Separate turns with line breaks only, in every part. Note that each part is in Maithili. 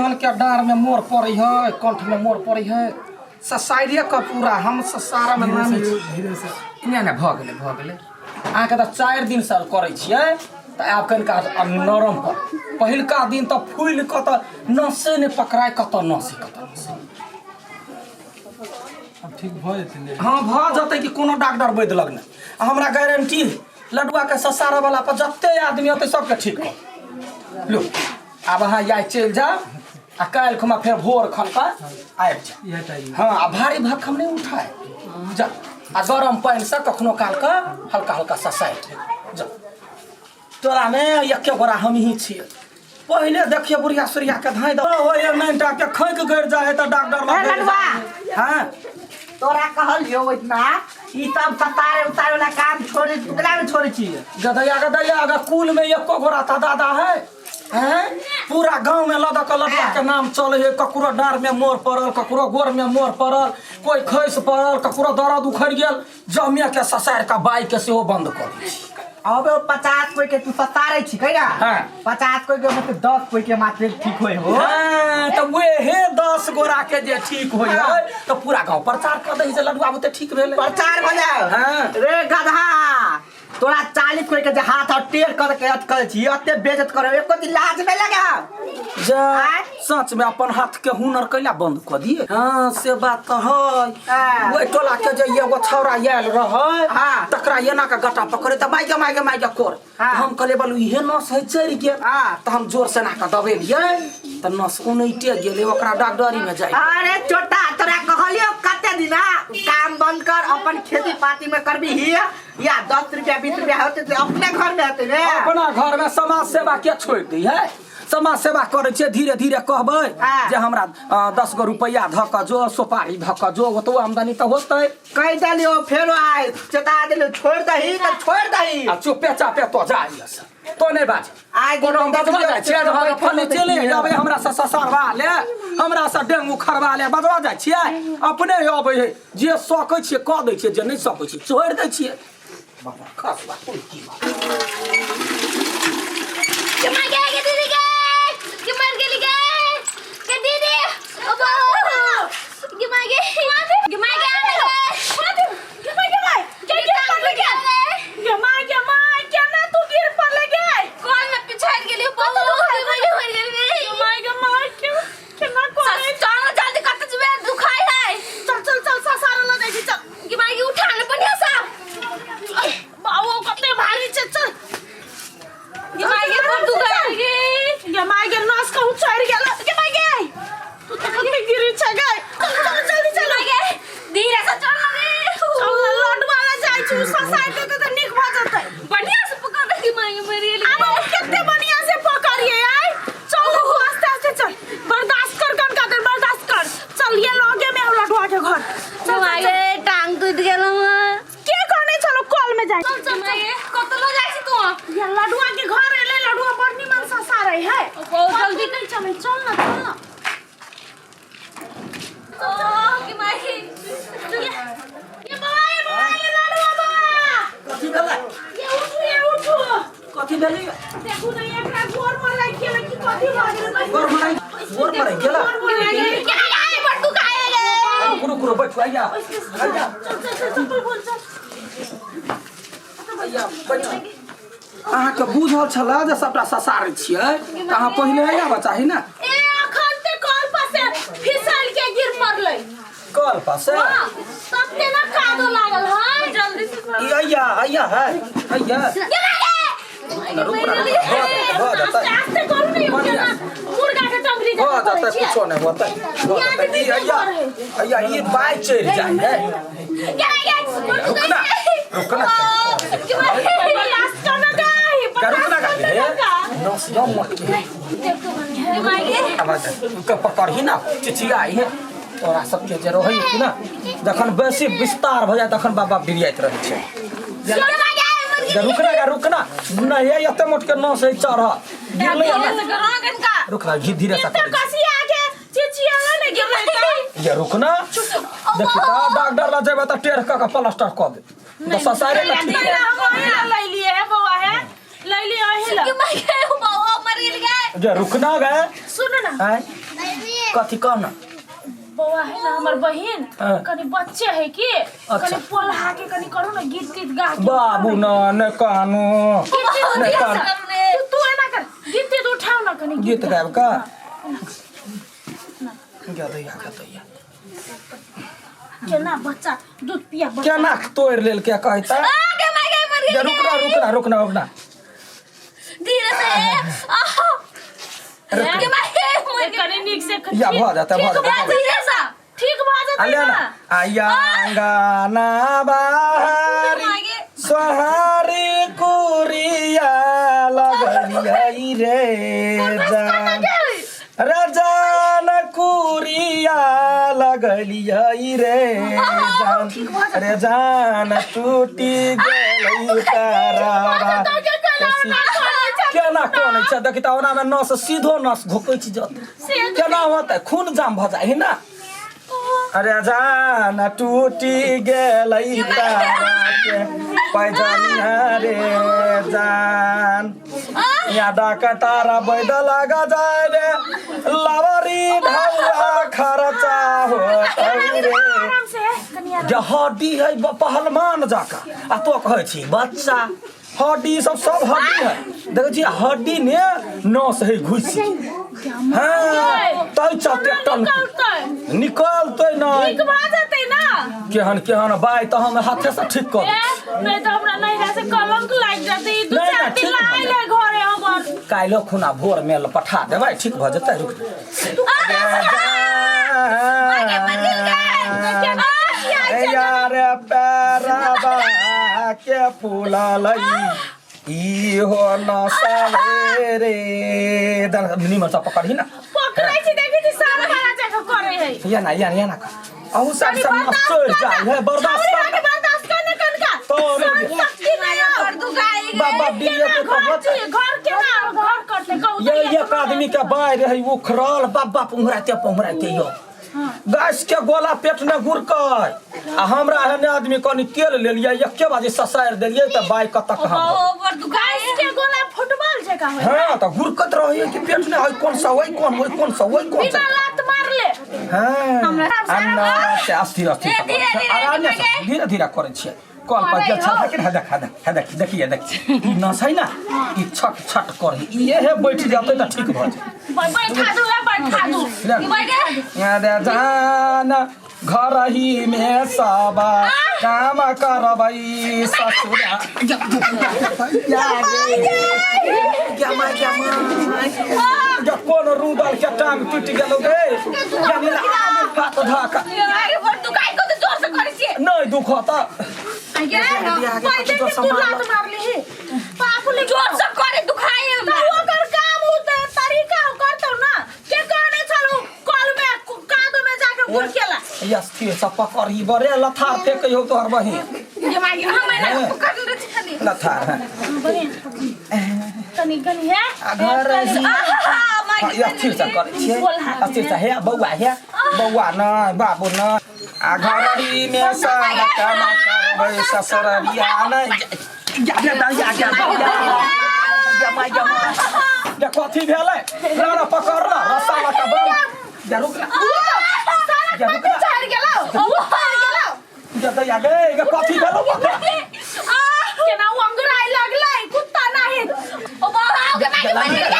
गर्दन के डाँर में मोड़ पड़े है, कंठ में मोड़ पड़े है, ससाइरे के पूरा हम ससारा में नामी छी।
धीरे से।
नहि नहि, भऽ गेलै, भऽ गेलै। अहाँके तऽ 4 दिन से करै छियै तऽ आब कनिका आब नरम पर। पहिलका दिन तऽ फूलि कऽ तऽ नसे नहि पकड़ाय, कतऽ नसे, कतऽ नसे।
आब ठीक भऽ जेतै ने?
हँ, भऽ जेतै कि। कोनो डॉक्टर वैद्य लग नहि, आ हमरा गारंटी, लडुआके ससारा वाला पर जते आदमी अतै सबके ठीक कऽ लो। आब अहाँ आइ चलि जाउ आ काल्हि खुमा फेर भोर खन कऽ आबि जाउ।
इएह टाइम।
हँ, आ भारी भक्कम नहि उठाय जा, आ गरम पानिसँ कखनो कालके हल्का हल्का ससारि जा। तोरामे एके गोरा हमही छियै। पहिले देखिए बुढ़िया सुढ़िया के धाँइ दऽ होइए, नैनटा के खैक गड़ि जाइ है तऽ डॉक्टर लग
ए, लडुआ।
हँ।
तोरा कहलियौ इतना ई सब सतारे उतारे वाला काम छोड़े, तू केना ने छोड़े छी?
गदैया गदैया, अगर कुल में एको गोरा था दादा है हैं, पूरा गांव में लदक लदका के नाम चले है। ककरो डाँर में मोर पड़ल, ककरो गोर में मोर पड़ल, कोई खसि पड़ल, ककरो दर्द उखड़ि गेल, जमिया के ससारि के बाइक के सेहो बंद कऽ दै छी।
अब 50 कोई के तू सतारे छी कहिया?
हाँ।
50 कोई के मतलब 10 कोई के मात्र ठीक होय हो।
हाँ, तऽ वेहे 10 गोरा के जे ठीक होइ है तऽ पूरा गांव प्रचार कऽ दै जे लडुआ बुते ठीक भेलै।
प्रचार भऽ जाए।
हाँ।
रे गधा, तोरा 40 कोई के जे हाथ और टेढ़ कर के अटकल छी, अते बेइज्जत करे, एको दिन लाज नहीं लगा?
जे
आँय?
सच में अपन हाथ के हुनर कैला बंद कऽ दिए? हाँ, से बात तऽ है। ओहि टोला के जे एगो छौड़ा आयल रहै, तकरा एना के गटा पकड़े तऽ माय गे, माय गे, माय गे कर। हम कहलियै, बालू इहे नस है, चढ़ि गेल। तऽ हम जोर से एना कऽ दबेलियै तऽ नस उनैटे गेलै। ओकरा डॉक्टरी में जाय।
अरे छोटा, तोरा कहलियो कते दिना, काम बंद कर, अपन खेती पाती में करबी ही या 10 रुपया 20 रुपया होते तो अपने घर में होते ने।
अपना घर में समाज सेवा के छोड़ि दी है? समाज सेवा करै छियै, धीरे धीरे कहबै जे हमरा 10 गो रुपैआ धऽ कऽ जो, सोपारी धऽ कऽ जो, ओतबो आमदनी तऽ होतै।
कह दिलियो, फेरो आए चेता दिलियो, छोड़ दही तो छोड़ दही।
आ चुपे चापे तो जा एहिसँ, तो नहि बाज।
आइ
कोनो हम बजबा जाइ छियै? जे फल्ली चले अबै, हमरा से ससरवा ले, हमरा से डेंगू खरवा ले, बजबा जाइ छियै? अपने अबै है। जे सकै छियै कऽ दै छियै, जे नहि सकै छियै छोड़ि दै छियै। बाबा खसबा कोन की बात।
के मर गए के दीदी के, के मर गेली गे के दीदी, ओ बाबू के मर गे, के मर गे,
के माय के माय के गिर पड़ले गे? के माय के माय, केना तू गिर पड़ले गे?
कॉल में पिछाड़ गेली बाबू, के मर गेली, मर गेली।
के माय के माय, के केना कोने?
चल जल्दी, कत जुबे दुखाई है।
चल चल चल, ससारा ल जाइ छी, चल।
के माय के उठा ले बढ़िया सा।
बाबू, कते भारी छै, चल।
के माय के बड़ दुखाई गे।
गे माय गे, नस कहूँ चढ़ गेल। गे माय गे, तू तो कते गिरी छै गे। चल चल, जल्दी चल।
माय गे, धीरे से चल रे।
चल, लडुआ ल जाइ छी, ससार देते तऽ नीक भऽ जेतै।
बढ़िया से पकड़ के माय के, मर गेली।
आब हम कते बढ़िया से पकड़िए आइ। चल, तू आस्ते आस्ते चल, बर्दाश्त कर, कनका देर बर्दाश्त कर। चल, ये लगे में लडुआ के घर, चल।
माय गे, टांग टूट गेल हमर।
के कहने चलो कल में जाए?
चल चल चल, कत लो जाइ छी तू?
ये लडुआ के घर एले, लडुआ बड़ निमन ससारे है।
बहुत जल्दी।
नहीं चले, चल ना, चल ना।
ओ के माय।
ये बाबा, ये बाबा, ये लडुआ बाबा।
कथी भेलै?
ये उठू, ये उठू।
कथी भेलै?
देखू ना, एकरा गोर मराइ गेलै कि कथी भऽ गेलै?
गोर मराइ, गोर मराइ गेला?
गोर मराइ गेलै।
के आइ बड़ दुखाई गे।
रुकू रुकू, बैठू, आइया आइया।
चल चल चल, चप्पल खोल, चल।
आइया, बैठू। अहाँके बुझल छलै जे सबटा ससारै छियै तऽ अहाँ पहिले आबऽ चाही ने।
ए, अखन ते कल पर से फिसल के गिर पड़लै।
कल पर से?
हाँ, तब ते ना कादो लागल है, जल्दी से।
ई आइया आइया है, आइया।
के माय गे।
रुक ना, रुक ना, भऽ जेतै, भऽ
आस्ते
जेतै।
आस्ते करू ने,
बढ़िया।
मुर्गा के टंगरी
भऽ
जकाँ
जेतै।
करै छियै।
कुछो नहि होतै, भऽ जेतै। ई आइया आइया, ई बाइ चढ़ि जाइ है।
के माय गे, बड़
रुक ना, रुक ना।
के माय गे।
बर्दाश्त कर ना गाय,
का रुक ना।
बर्दाश्त कर ना गा।
नस यौ मोट के।
के माय गे।
आवाज के पकड़ही ना, चिचियाई है। तोरा सबके जे रहै कि ना, जखन बेसी विस्तार भऽ जाय तखन बाबा डिरियाइत रहै छै।
के माय गे, मर गेली।
रुकना गा, रुकना नहीं, ये एते मोट के नस है, चढ़ गिरलै
धीरे
ना।
से करो ना कनका।
रुकना, घी धीरे से
ते
करै छी।
कसी आके चिचियाला ने गिरलै त।
ये रुकना, देखी तऽ डॉक्टर लग जेबै तऽ टेढ़ कऽ के प्लास्टर कऽ दे तऽ ससारे के ठीक।
हम ओही ला लैलिए है बौआ, है लैलिए ओही ला।
के माय गे, बाबा मर गेली गे।
जे रुकना गए।
सुन ना।
आय, कथी कह ना।
बौआ है ना हमर बहिन।
हाँ।
कनी बच्चे है कि कनी पोल्हा के कनी करू ना गीत तीत गा के।
बाबू न ने कानू।
गीत तीत
ने
उठा
कानू।
तू तू एना कर, गीत तीत उठाओ ना कनी।
गीत गायब का गा दैया, गा दैया।
केना बच्चा दूध पिया बच्चा।
केना तोड़ि लेल के कहता?
आगे मागे मर
जे
गेल।
रुकना, रुकना, रुकना, रुकना।
धीरे से, आह के मागे मर
ए, कनी नीक से।
या, भऽ जेतै, भऽ जेतै।
गेल, धीरे से।
ठीक भऽ जेतै।
आ ले
ना।
ना आया अंगना बाहरी
मागे।
सोहारी कुरिया लगलियै रे जान रजान, कुरिया लगलियै रे जान, रे जान टूटी गेलै तारावा। केना कनै छै देखी तऽ, ओना मे नस सीधो नस घोकै छी जत केना होतै, खून जाम भऽ जाइ है ना। अरे जान टूटी गेलै तारा के पैजनिया रे जान, या डॉक्टर बैद लगा जाय रे, लवरी ढौआ खर्चा होतै रे।
आराम से कनी आराम।
जे हड्डी है पहलवान जकाँ आ तो कहै छी बच्चा, हड्डी सब सब हड्डी है, देखै छी हड्डी ने नस है घुसि, हाँ तै चलते टन
निकलतै।
निकलतै नहि।
ठीक भऽ जेतै ना।
केहन केहन बाइ तऽ हम हाथे से ठीक कर।
ए, नहीं तो हमरा नैहरा से कलंक लागि जेतै। ई दू
नहि,
चारि
नहि,
दिन
ठीक भऽ
आयल है घरे हमर।
काल्हि खुना भोर में पठा देबै, ठीक भऽ जेतै, रुक। यार पैरवा के फूललै ई हो न सवेरे निमन से पकड़ही ना।
पकड़ै छी, देखै छी सारा वाला जगह करै है।
या ना, या ना, या ना, अहू सब सब न चढ़ जाइ है, बर्दाश्त
छौरी
कर।
बाटे बर्दाश्त कर ने कनका।
तो
सहन शक्ति नहीं हो।
कर दुखाई।
बाबा बिरिया
केना
के
घर
तो
छी, घर केना घर करतै कहू
ये
तऽ?
एक आदमी के बाय रहे उखड़ल, बाप बाप उंघराते पहुंघराते यो गैस के गोला पेट ने गुरकै आ हमरा एहने आदमी कनि तेल लेलियै, एके बाजी ससारि देलियै तऽ बाइ कतऽ कहाँ भऽ
ओ बड़ दुखाई।
गैस के गोला फुटबॉल जकाँ होइ।
हाँ तऽ गुरकत रहै कि पेट ने, है कोन सा ओइ कोन, ओइ कोन सा ओइ कोन सा।
बिना लात मारले।
हाँ अन्ना से अस्थिर अस्थिर।
धीरे, धीरे,
आराम से।
धीरे।
धीरे धीरे करै छियै कल पर जे छल है, देख है, देख है, देख, देखिए देख, ई नस है ना, ई छट छट करे, ई एहे बैठ जेतै तऽ ठीक भऽ जेतै।
बैठा दू, ए, बैठा दू।
ले। अरे जान घर ही में सब काम करबै ससुरा। या कोन रुदल के टांग टूटि गेलौ गे, यानी हाथ धऽ कऽ।
आगे बड़ दुखाई को तो जोर से करै छियै।
नहि दुखत।
पहिले के तू लात मारली बाप ले।
जोर से करे, दुखाई
तऽ ओकर काम होते तरीका करतौ ना, के कहने छलू कल में कादो में जाके गुड़केला।
स्थिर से पकड़ी बरे, लथार फेंकै हौ तोहर बहिन।
ये मागे हम ना पकड़ ले छी खाली।
लथार है।
कनी कनी है।
आ घर ही
आहा मागे।
हाँ, स्थिर से करै छियै, स्थिर से। हे बौआ, हे बौआ, नहि बाबू नहि, आ घर ही में सब काम करबै ससुररिया नहि या या या या या या या या कथी भेलै? ना पकड़ ना, रस्सा लऽ कऽ बंद। या रुक ना, या रुक ना।
चढ़ गेलौ, चढ़ गेलौ।
या दैया गे, गे कथी भेलौ बका?
केना अंगराइ लगलै कुत्ता नाही।
ओ बाबा के मागे मर गेल।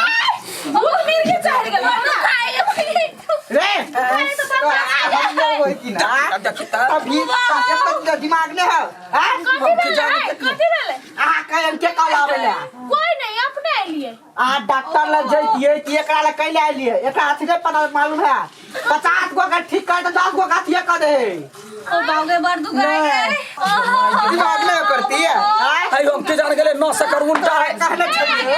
ओ मिर्गी चढ़ गेलौ ना।
दुखाई मागे।
रे कि ना
देखी तऽ।
अभी तोरा दिमाग नहीं है, हाँ?
कथी भेलै? कथी भेलै?
अहाँ कहिन के कॉल आबै ला?
कोई नहीं, अपने एलिए।
अहाँ डॉक्टर लग जैतियै कि एकरा लग कैले आइलियै? एकरा अथी नहीं पता मालूम है, 50 गो का ठीक कर तो 10 गो का अथिये कर दे।
ओ बाबू बड़ दुखाई।
दिमाग नहीं करती है, हाँ?
आइ हम के जान गेलै नस एकर उल्टा है।
कहने छलियै।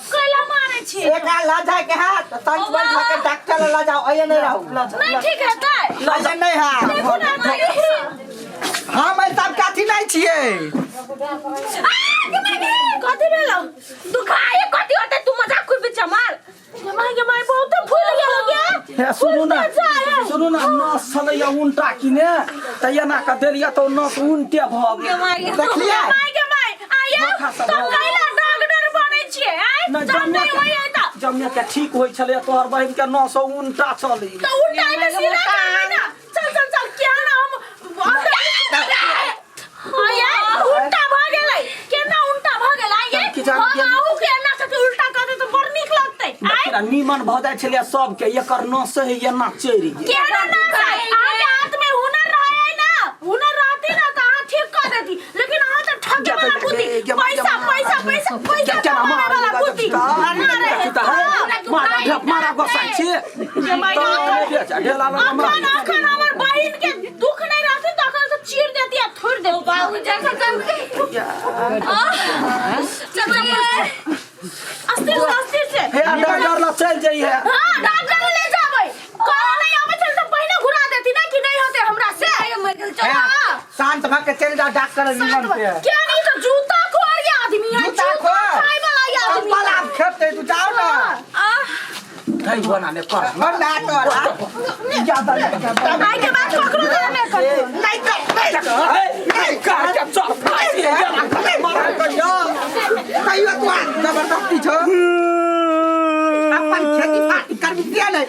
कैला मारै छी?
एकरा ल जाए के है तो संग बैठा के डॉक्टर लग ल जाओ, अये नहीं रहू।
नहीं ठीक है तै।
अये नहीं है।
देखू ना मारे।
हम एहि सब के अथी नहीं छियै।
कथी भेलौ?
दुखाई कथी होते? तू मजाक खुद बिच मार।
गे माय, गे माय, बहुत फूल गेलौ गे।
हे सुनू ना, सुनू ना, नस छलैया उल्टा कि ने तऽ एना कऽ देलियै तऽ नस उल्टे भऽ गेल।
मागे।
देखलियै?
माय गे माय, आया
धोखा सब
तो
भऽ गेल।
कैला डॉक्टर बनै छियै आय?
नहि
जब
जमे
नहीं होइए तऽ
जमे के ठीक होइ छलै तोहर बहिन के 900 उनटा चली
तो उल्टा में सीधा करबै ना चल चल चल क्या ना हम हाँ यार उल्टा भ गेलै केना उल्टा भ गेलै ये
की जाने
हम
गेल।
आहू के एना के उल्टा कर दे तो बड़ नीक लगतै आय
देखिए नीमन भऽ जाइ छलै सबके एकर नस है एना चढ़ि गेल
केना ना अहाँ के हाथ में हुनर रहे ना हुनर रहती ना तो अहाँ ठीक कर देती लेकिन अहाँ तो ठगे वाला बुद्धि पैसा पैसा पैसा पैसा
केना
कमावे वाला बुद्धि ना रहे
मारा ढेप मारा गोसाइ छी ढेला
अखन अखन हमर बहिन के दुख नहीं रहती तो अखन तो चीर देती आ थोड़ देती
बाबू जैसा कर
चल चल अस्थिर से अस्थिर से
हे डॉक्टर लग चलि जइहे
हाँ डॉक्टर ले जाबै कहला नहीं आबै छल तो पहिने घुरा देती ना कि नहीं होते हमरा से
मर गेल चल
हाँ,
शांत भऽ के चलि जाओ डॉक्टर
शांत
निमन
भऽ-
से
क्या नहीं तो जूता खोर ये आदमी है
जूता खोर।
खाए वाला ये आदमी
चप्पल आब खेतै तू जाओ ना
धै बना ने कर
और ना तो
आइ के बाद ककरो घर नहीं करते
नहीं कर नहीं कर
हे कर के चल फांसी मारा कहियो
कहियो तू आ जबरदस्ती छो अपन खेती पाती करबी किया नहीं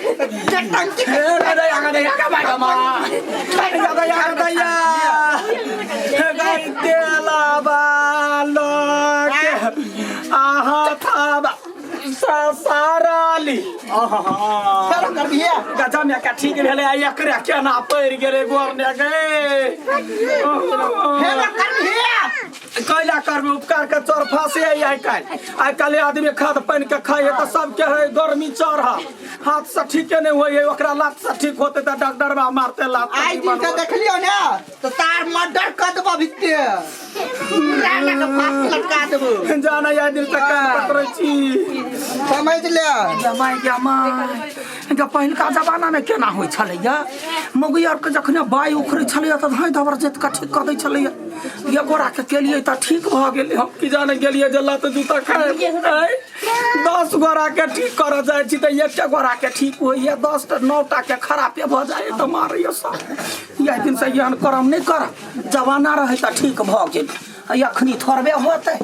जे टंकी
हे रे आगा दे आगा मारा मा आगा दे आगा दे हे तेला बालो के आहा थाबा साराली आहा
चलो कर दिया
गजा में का ठीक भेलै आ एकरे केना पड़ि गेलै गोरने गे
हे ना कर दिया
कैला करबै उपकार के चोर फांसे है आइ काल्हि आइ काल्हि आदमी खाद पानि के खाइ है तऽ सबके है गर्मी चढ़ हाथ से ठीके नहि होइ है ओकरा लात से ठीक होते तऽ डॉक्टरबा मारते लात
आई दिन के देखलियो ना तो तार मर्डर कर देबो भित्ते राना के फांसी लटका देबो
जाना आइ दिन तक कान पकड़ै छी
समझ ले
जमाइ जमाइ जब पहिलका जमानामे केना होइ छलैया मौगी आरके जखने बाइ उखड़ै छलैया तऽ धाँइ धबर जोति कऽ ठीक कऽ दै छलैया एक गोराके केलियै तऽ ठीक भऽ गेलै हम की जाने गेलियै जे लत जूता खाय 10 गोराके ठीक करऽ जाइ छी तऽ एके गोराके ठीक होइए 10 टा 9 टाके खरापे भऽ जाइए तऽ मारैए सब इएह दिनसँ एहन करम नहि करब जमाना रहै तऽ ठीक भऽ गेल अखनी थोड़बे होतै।